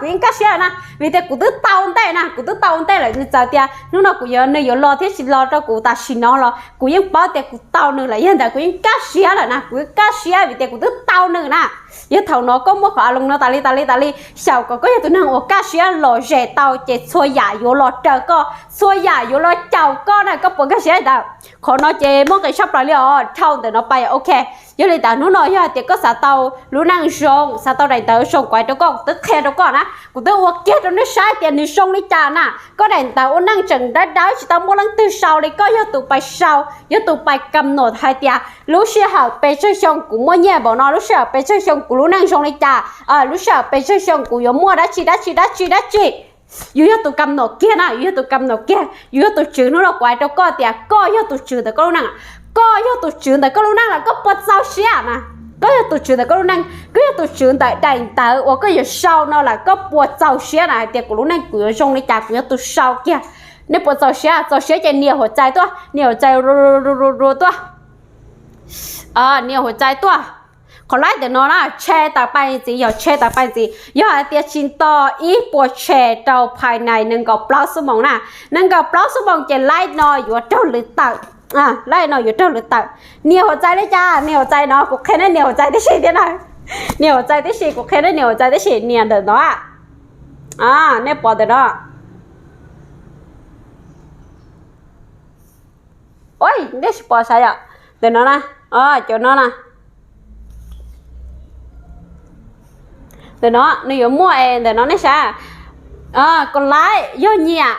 kuv yeej kaj siab lawm na, vim tias kuv twb tau ntej na, kuv twb tau ntej lawm. Nws txawm tias hnub no kuv yuav, nws yuav los thiab tsis los rau kuv tam sim no los kuv yeej paub tias kuv tau nws lawm, yog ntawd kuv yeej kaj siab lawm na, kuv kaj siab vim tias kuv twb tau nws na. Yog thaum no koj muaj qhov a loo no tas li tas li tas li, xyaum kom koj yog tus neeg uas kaj siab lom zem tau ces txhua yam yuav los raws koj, txhua yam yuav los caum koj na, koj puas kaj siab ntawd? Qhov no ces muaj nqis tshaj plaws li os, dhau ntawm no pais ok. Yog li ntawd hnub no yog hais tias koj xav tau lub neej zoo, xav tau daim ntawv zoo kuv hais rau koj, kuv twb qhia rau koj na, kuv twb ua kiag rau nej saib tias nws zoo li cas na. Koj daim ntawv ua neej tseem dawb dawb tsis tau muaj leej twg sau li, koj yog tus pais sau, yog tus pais kam nom hais tias lub sij hawm pes tsawg xyoo kuv muaj nyiaj npaum no, lub sij hawm pes tsawg xyoo kuv lub neej zoo li cas, lub sij hawm pes tsawg xyoo kuv yuav muaj dab tsi dab tsi dab tsi dab tsi. Yus yog tus kam nom kiag na, yus yog tus kam nom kiag, yus yog tus tswv. Hnub no kuv hais rau koj tias koj yog tus tswv ntawm koj lub neej, koj yog tus tswv ntawm koj lub neej lawm koj puas txaus siab na? Koj yog tus tswv ntawm koj lub neej, koj yog tus tswv ntawm daim ntawv uas koj yuav sau no lawm koj puas txaus siab na? Hais tias kuv lub neej kuv yuav zoo li cas kuv yuav tus sau kiag. Nej puas txaus siab? Txaus siab ces nias huam txais tuaj, nias huam txais tuaj, nias huam txais tuaj. Qhov laib ntawm no na, tshe tawm pais ntxiv, yog tshe tawm pais ntxiv, yog hais tias tsis nto ib puas tshe rau phais nais nees nkaum plaub xuab moos na, nees nkaum plaub xuab moos ces laib no yuav raug lwm tawm, laib no yuav raug lwm tawm. Nias huam txais li cas? Nias huam txais no, kuv qhia nej nias huam txais tib si thiab na. Nias huam txais tib si, kuv qhia nej nias huam txais tib si, nias ntawm no. Nej pom ntawm no, nej tsis pom sav yom? Ntawm no na, cov no na, ntawm no nws yuav muaj es ntawm no nej sav, kom laib yog nyiam,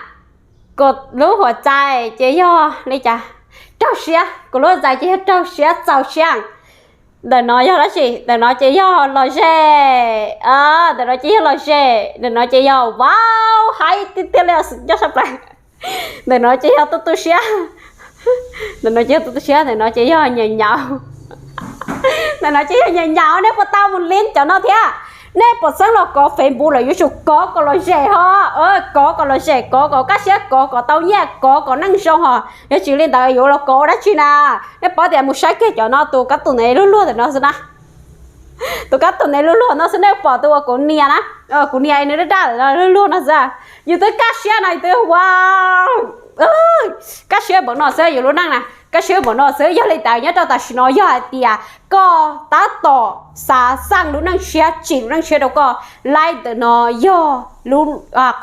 kom lub huam txais ces yog li cas? Raug siab. Kom lub huam txais ces yog raug siab, txaus siab. Ntawm no yog dab tsi? Ntawm no ces yog lom zem. Ntawm no ces yog lom zem, ntawm no ces yog vau, haib tiag tiag li, nyob sab plaws. Ntawm no ces yog tu tu siab, ntawm no ces yog tu tu siab, ntawm no ces yog nyaum nyaum, ntawm no ces yog nyaum nyaum. Nej puas tau mus lib cov no thiab? Nej puas xeeb los kov Facebook lawm yuav tsum kov kom lom zem ho, kov kom lom zem, kov kom kaj siab, kov kom tau nyiaj, kov kom neej zoo ho. Yog tsis li ntawd yuav los kov ua dab tsi na? Nej paub tias mus saib kiag cov no, tus kab tus nev luag luag ntawm no xwb na, tus kab tus nev luag luag no xwb, nej pom tus uas kuv nias na, kuv nias nws daj daj luag luag no xwb. Yus twb kaj siab no, yus twb ua kaj siab npaum no xwb, yus lub neej na kaj siab npaum no xwb. Yog li ntawd nyob rau tam sim no yog hais tias koj tab tom xav xaj lub neej tshiab, tsim lub neej tshiab rau koj, laib ntawm no yog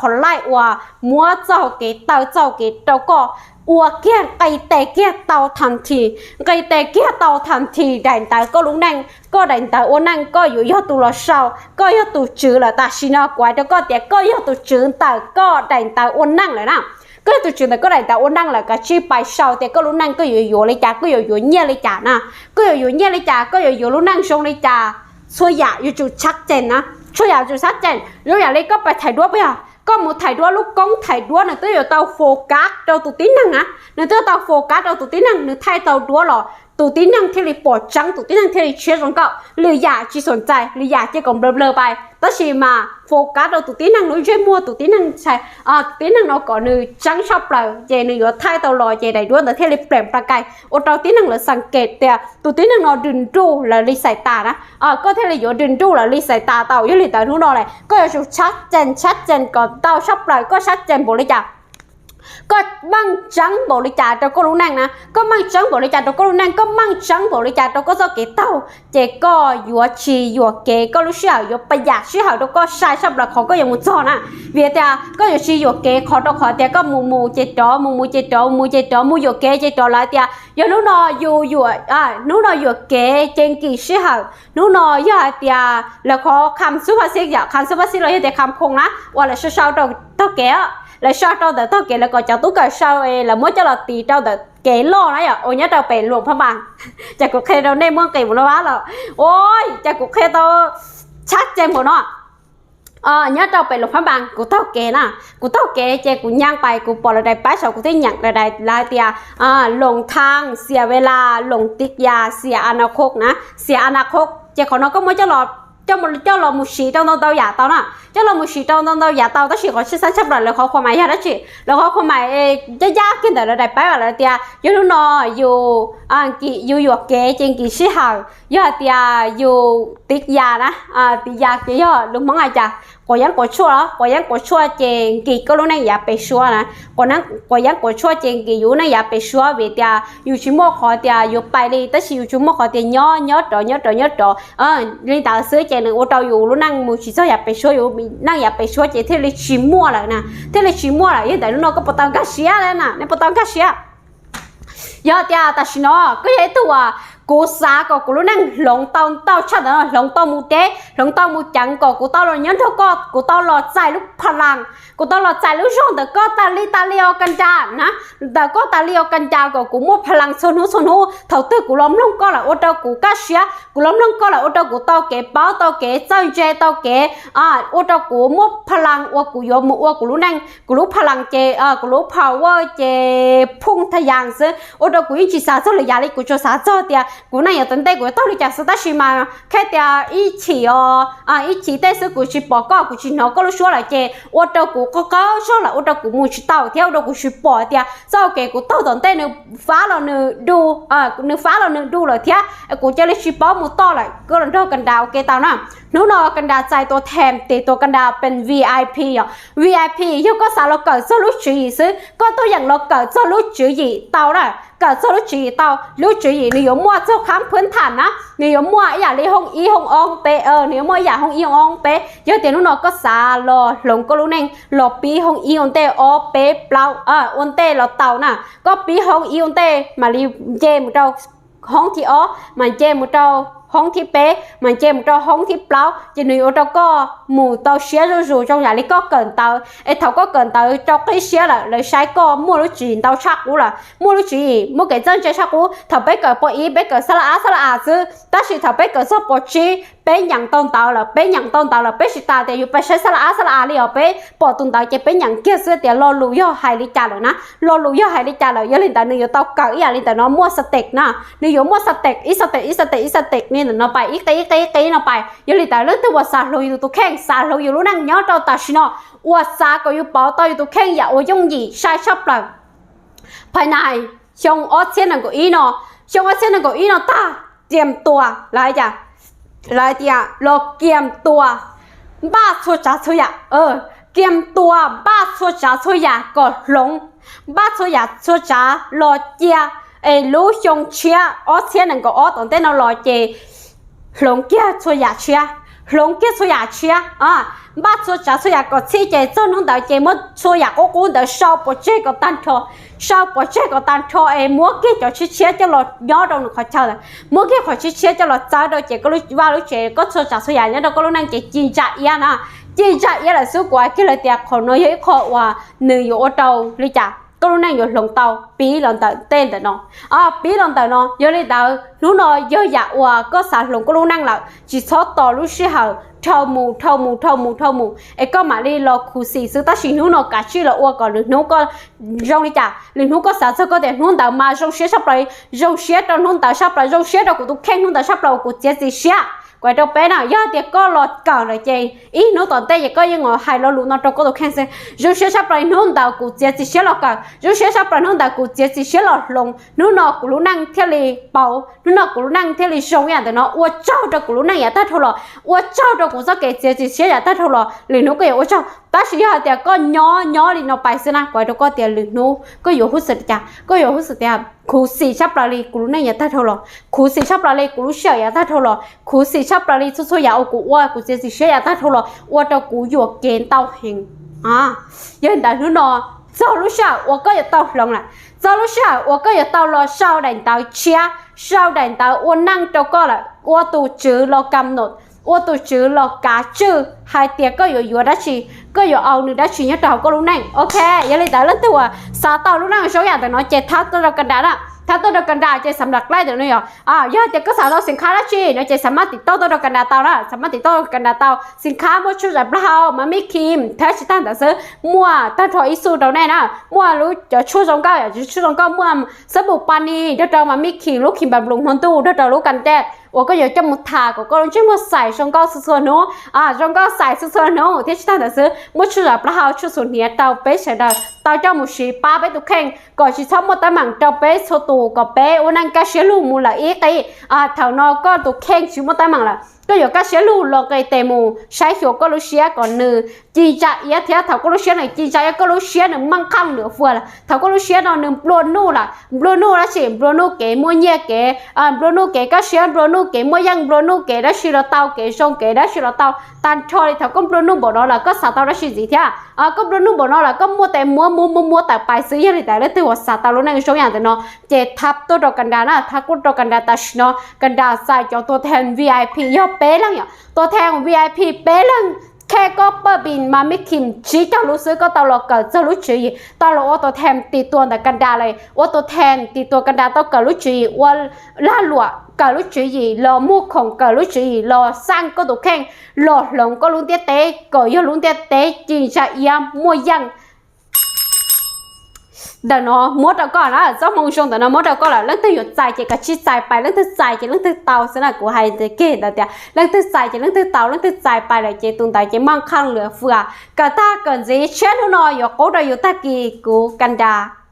qhov laij uas muab txoj kev taw txoj kev rau koj ua kiag nqis tes kiag tau thas this, nqis tes kiag tau thas this daim ntawv koj lub neej, koj daim ntawv ua neej, koj yuav yog tus los sau, koj yog tus tswv lawm. Tam sim no kuv hais rau koj tias koj yog tus tswv ntawm koj daim ntawv ua neej lawm na. Koj yog tus tswv ntawm koj daim ntawv ua neej lawm, kav tsij pais sau tias koj lub neej koj yuav yuav li cas, koj yuav yuav nyiaj li cas na, koj yuav yuav nyiaj li cas, koj yuav yuav lub neej zoo li cas. Txhua yam yuav tsum tshab cees na, txhua yam yuav tsum tshab cees. Zoo yam li koj pais thaij duab puas yog? Koj mus thaij duab, lub koob thaij duab nws twb yuav tau focus rau tus tib neeg na, nws twb yuav tau focus rau tus tib neeg, nws thaij tau duab los tus tib neeg thiaj li pom tseeb, tus tib neeg thiaj li tshiab zoo nkauj. Lwm yam tsis xom txais, lwm yam ces kom nplawg nplawg pais, tab sis mas focus rau tus tib neeg lub ntsej muag, tus tib neeg ntshai, tus tib neeg no kom nws tseeb tshaj plaws ces nws yuav thaij tau los ces daim duab ntawd thiaj li pleem pla kais ua rau tib neeg lawv xas kes tias tus tib neeg no dws nruj lawv li xais tas na. Koj thiaj li yuav dws nruj lawv li xais tas tau. Yog li ntawd hnub no lawm koj yuav tsum tshab cees, tshab cees kom tau tshaj plaws. Koj tshab cees npaum li cas, koj meej tseeb npaum li cas rau koj lub neej na, koj meej tseeb npaum li cas rau koj lub neej, koj meej tseeb npaum li cas rau koj txoj kev taug, ces koj yuav tsis yuam kev, koj lub sij hawm yuav pab yam sij hawm rau koj sai tshaj plaws qhov koj yuav mus txog na. Vim tias koj yuav tsis yuam kev qhov rau qhov tias koj mus mus ces rov, mus mus ces rov, mus ces rov, mus yuam kev ces rov, lawv tias yog hnub no yus yuam, hnub no yuam kev ces nkim sij hawm. Hnub no yog hais tias lawv qhov kham xub pha xib yom, kham xub pha xib los yog tias kham phoo na, uas lawv sau sau rau tog kev, lawv sau rau ntawm tog kev, lawv kom cov tub kawm sau, lawv muab coj los tis rau ntawm kev loj na yom, uas nyob rau pem Luam Phab Npas. Cas kuv qhia rau nej muaj nqis mus no vab los, ua cas kuv qhia tau tshab cees npaum no. nyob rau pem Luam Phab Npas, kuv taug kev na, kuv taug kev ces kuv nyeem pais kuv pom lawv daim paib saud kuv thiaj nyeem lawv daim, lawv hais tias Loos Thaj, Xias Ves Las, Loos Tiv Yas, Xias As Nas Khos na, Xias As Nas Khos. Ces qhov no koj muab coj los mus siv rau ntau ntau yam tau na, coj los mus siv rau ntau ntau yam tau, tab sis qhov tshwj xeeb tshaj plaws lawv qhov khuam mais yog dab tsi? Lawv qhov khuam mais yaj yaj kiag ntawm lawv daim paib lawv tias yog hnub no yus, Nkim yus yuam kev ces Nkim sij hawm, yog hais tias yus Tiv Yas na, Tiv Yas ces yog lus Hmoob hais cas, quav yeeb quav tshuaj, quav yeeb quav tshuaj ces Nkim koj lub neej yav pem suab na, quav yeeb quav tshuaj ces Nkim yus lub neej yav pem suab vim tias yus tsis muaj qhov tias yuav pais li, tab sis yus tsis muaj qhov tias nyob nyob rov nyob rov nyob rov li ntawd xwb ces nws ua rau yus lub neej mus tsis txog yav pem suab, yus neej yav pem suab ces thiaj li tsis muaj lawm na, thiaj li tsis muaj lawm. Yog ntawm hnub no koj puas tau nkag siab na, nej puas tau nkag siab? Yog tias tam sim no koj yog ib tug uas kuv xav kom kuv lub neej hloov tau ntau tshaj ntawd no, hloov tau mus deb, hloov tau mus ceev, kom kuv tau los nyob nrog koj, kuv tau los txais lub pha las, kuv tau los txais lub zog ntawm koj tas li tas li os Kas Nras na, ntawm koj tas li os Kas Nras, kom kuv muaj pha las txhua hnub txhua hnub. Thaum twg kuv los mloog koj lawm ua rau kuv kaj siab, kuv los mloog koj lawm ua rau kuv tau kev paub, tau kev txawj ntse, tau kev, ua rau kuv muaj pha las uas kuv yuav mus ua kuv lub neej, kuv lub pha las ces, kuv lub power ces phooj tha yas xwb, ua rau kuv yeej tsis xav txog lwm yam li, kuv tsuas xav txog tias kuv neej yav tom ntej kuv yuav taug li cas xwb. Tab sis mas qhia tias ib chim os, ib chim tej xwb kuv tsis pom koj, kuv tsis hnov koj lub suab lawm ces ua rau kuv qaug qaug zog lawm, ua rau kuv mus tsis tau thiab ua rau kuv tsis pom tias txoj kev kuv taug tom ntej nws fab los nws du, nws fab los nws du lawm thiab kuv cia li tsis paub mus toj lawm. Koj los nrog Kas Nras ua ke tau na. Hnub no Kas Nras txais tua them tes tua Kas Nras pes V I P yom. V I P yog koj xav los kawm txog lub tswv yim xwb, koj tuaj yeem los kawm txog lub tswv yim tau na. Kawm txog lub tswv yim tau, lub tswv yim nws yuav muaj txog khab phwb tham na, nws yuav muaj ib yam li hoob ib hoob ob hoob peb, nws yuav muaj ib yam hoob ib hoob ob hoob peb. Yog tias hnub no koj xav los hloov koj lub neej, los pib hoob ib ua ntej, ob peb plaub ua ntej los tau na. Koj pib hoob ib ua ntej mam li nce mus rau hoob thib ob, mas nce mus rau hoob thib peb, mas nce mus rau hoob thib plaub, ces nws yuav ua rau koj mus tau siab zuj zus zoo yam li koj kawm ntawv. Es thaum koj kawm ntawv rau qib siab lawm, lawv saib koj muaj lub tswv yim ntau tshaj qub lawm, muaj lub tswv yim, muaj kev txawj ntse txhaj qub. Thaum peb kawm pos ib peb kawm xab la ab xab la as xwb, tab sis thaum peb kawm txog pos tsib peb nyeem tau ntawv lawm, peb nyeem tau ntawv lawm, peb tsis tas tias yus pais saib xab la ab xab la as li os, peb pom tus ntawv ces peb nyeem kiag xwb tias lo lus yog hais li cas lawm na, lo lus yog hais li cas lawm. Yog li ntawd nws yuav tau kawm ib yam li ntawm no muaj xav tes na, nws yuav muaj xav tes, ib xav tes ib xav tes ib xav tes li ntawm no pais ib qib ib qib ib qib no pais. Yog li ntawd leej twg uas xav hloov yus tus kheej, xav hloov yus lub neej nyob rau tam sim no, uas xav kom yus pauv tau yus tus kheej yam uas yooj yim sai tshaj plaws, phais nais xyoo ob txhiab nees nkaum ib no, xyoo ob txhiab nees nkaum ib no tag, kiam tua, lawv tias los kiam tua, npaj txhua tsav txhua yam, kiam tua npaj txhua tsav txhua yam kom hloov, npaj txhua yam txhua tsav los cia, es lub xyoo tshiab ob txhiab nees nkaum ob tom ntej no los ces hloov kiag txhua yam tshiab, hloov kiag txhua yam tshiab, npaj txhua tsav txhua yam kom txhij ces txog hnub ntawd ces muab txhua yam qub qub ntawd sau pov tseg kom tag nrho, sau pov tseg kom tag nrho es muab kiag cov tshiab tshiab coj los nyob rau nws qhov chaw lawm, muab kiag qhov tshiab tshiab coj los txawb rau ces koj lub vaj lub tsev, koj txhua tsav txhua yam nyob rau koj lub neej ces ci ntsa iab na, ci ntsa iab lawm xwb. Kuv hais kiag lawv tias qhov no yog ib qho uas nws yuav ua rau li cas koj lub neej yuav hloov tau pib los ntawm tej ntawm no, pib los ntawm no. Yog li ntawd hnub no yog yam uas koj xav hloov koj lub neej lawm, tsis txhob tos lub sij hawm dhau mus dhau mus dhau mus dhau mus es koj mam li los khuv xim xwb. Tab sis hnub no kav tsij los ua kom lwm hnub koj zoo li cas, lwm hnub koj xav txog koj tias hnub ntawd mas zoo siab tshaj plaws, zoo siab rau hnub ntawd tshaj plaws, zoo siab rau kuv tus kheej hnub ntawd tshaj plaws uas kuv txiav txim siab. Kuv hais rau peb na, yog tias koj los kawm lawm ces ib hnub tom ntej ces koj yeej hais lo lus no rau koj tus kheej xwb, zoo siab tshaj plaws hnub ntawd kuv txiav txim siab los kawm, zoo siab tshaj plaws hnub ntawd kuv txiav txim siab los hloov, hnub no kuv lub neej thiaj li pauv, hnub no kuv lub neej thiaj li zoo yam ntawm no. Ua tsaug rau kuv lub neej yav tag dhau los, ua tsaug rau kuv txoj kev txiav txim siab yav tag dhau los, lwm hnub koj yuav ua tsaug. Tab sis yog hais tias koj nyob nyob li no pais xwb na, kuv hais rau koj tias lwm hnub koj yuav huj xwm li cas, koj yuav huj xwm tias khuv xim tshaj plaws li kuv lub neej yav tag dhau los, khuv xim tshaj plaws li kuv lub sij hawm yav tag dhau los, khuv xim tshaj plaws li txhua txhua yam uas kuv ua, kuv txiav txim siab yav tag dhau los ua rau kuv yuam kev ntau heev. Yog li ntawd hnub no txog lub sij hawm uas koj yuav tau hloov lawm, txog lub sij hawm uas koj yuav tau los sau daim ntawv tshiab, sau daim ntawv ua neej rau koj lawm, ua tus tswv los kam nom, ua tus tswv los kav tswj hais tias koj yuav yuav dab tsi, koj yuav au nws dab tsi nyob rau hauv koj lub neej. Ok, yog li ntawd leej twg uas xav tau lub neej zoo yam ntawm no ces thab tuaj rau Kas Nras na. Thab tuaj rau Canada ces xam lam qlaij ntawm no yog, yog tias koj xav tau xim khab dab tsi no ces xam maj tim tauj tuaj rau Canada tau na, xam maj tim tauj rau Canada tau. Xim khab muaj tshuaj zam plaub hau, mab mib khim, thiab tsis tag ntawd xwb muaj tag nrho ib xu rau nej na, muaj lub cov tshuaj zoo nkauj, yog tshuaj zoo nkauj muaj xab npum pa ni nrog rau mab mib khim, lub khim npam nploos hmo ntuj nrog rau lub kas dej uas koj yuav coj mus tham kom koj lub ntsej muag xais zoo nkauj txhua txhua hnub, zoo nkauj xais txhua txhua hnub. Thiab tsis tag ntawd xwb muaj tshuaj zam plaub hau, tshuaj xus hniav rau peb sawv daws tau coj mus siv pab peb tus kheej kom tsis txhob muaj teeb meem rau peb txhua tus, kom peb ua neej kaj siab lug mus lawm ib qib. Thaum no koj tus kheej tsis muaj teeb meem lawm, koj yuav kaj siab lug los nqis tes mus saib xyuas koj lub siab kom nws ci ntsa iab thiab. Thaum koj lub siab nws ci ntsa iab, koj lub siab nws meej qhaj lwm fua lawm, thaum koj lub siab no nws nplua nuj lawm, nplua nuj dab tsi? Nplua nuj kev muaj nyiaj kev, nplua nuj kev kaj siab, nplua nuj kev muaj yeej, nplua nuj kev dab tsi los tau, kev zoo kev dab tsi los tau. Tag nrho li thaum koj nplua nuj npaum no lawm koj xav tau dab tsi ntxiv thiab? Koj nplua nuj npaum no lawm koj muaj tes muab muab muab muab tawm pais xwb. Yog li ntawd leej twg uas xav tau lub neej zoo yam ntawm no ces thab tuaj rau Canada na, thab tuaj rau Canada tam sim no. Canada txais cov tua theej VIP yog peb leeg yom, tua theej VIP peb leeg. Khe koj paj pis mas mib khim tsib caug lub xwb koj tau los kawm txog lub tswv yim, tau los ua tua theej tim tua ntawm Canada lawm, ua tua theej tim tua Canada tau kawm lub tswv yim, ua lag luam kawm lub tswv yim, los muag khoom kawm lub tswv yim, los xaj koj tus kheej, los hloov koj lub ntiaj teb kom yog lub ntiaj teb ci ntsa iab muaj yeej. Ntawm no muab rau koj na, txoj hmoo zoo ntawm no muab rau koj lawm, leej twg yuav txais ces kav tsij txais pais, leej twg txais ces leej twg tau xwb na. Kuv hais keg ntawd tias leej twg txais ces leej twg tau, leej twg txais pais lawm ces tus ntawd ces meej qhaj lwm fua. Kawm tag kawm ntxiv tshiab hnub no yuav qub rau yus tag kis. Kuv Canada.